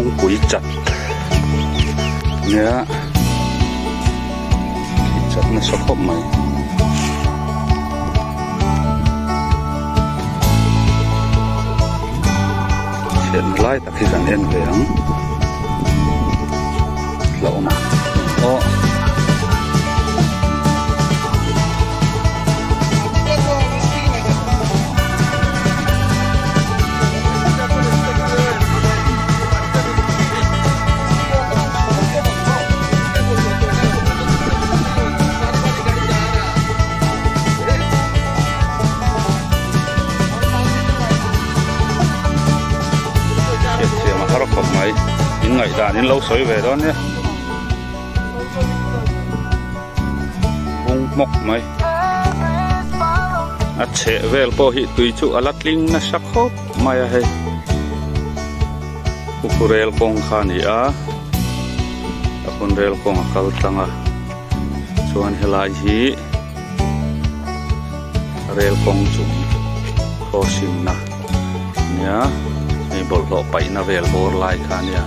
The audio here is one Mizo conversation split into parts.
Kawngpui chat nia khi chat nasa khawp mai. Chhiatna lai tak hi kan en ve ang hlauhawm a aw. Hriatthiam a har khawp mai in ngaihdan in lo sawi ve dawn nia bung hmawk mai a chheh vel pawh hi tui chu a la tling nasa khawp mai a hei khuku rel kawng kha a ni a a hun rel kawng a kal tlang a chuan helai hi rel kawng chung crossing na nia hei bawlhhlawh paihna vel bawr lai kha a nia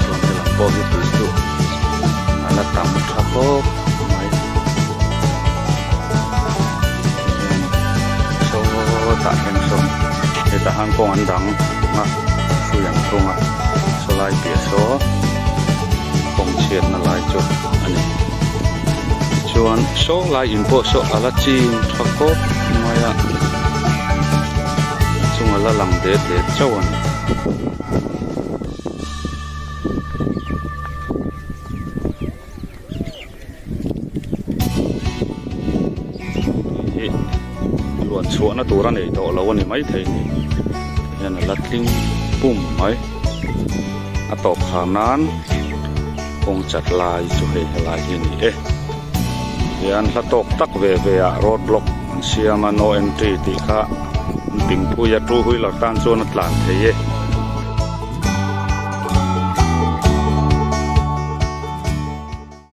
chuan helam pawh hi tui chu a la tam tha khawp mai tihian sawtah hian sawn hetah hian kawng an dang a hrui an thung a sawlai piah saw kawng chhiatna lai chu a ni chuan saw lai in pawh saw a la ching tha khawp mai a a chunga la lang det det chauh a ni. Hi luan chhuahna tur a nei tawh lo a ni maithei ni hian a la tling pum mai a tawp khar nan kawng chat lai chu hei helai hi a ni e hian hla tawk tak ve ve ah road block an siam a no entry tih kha an ping phui a two wheeler tan chuan a tlan thei e.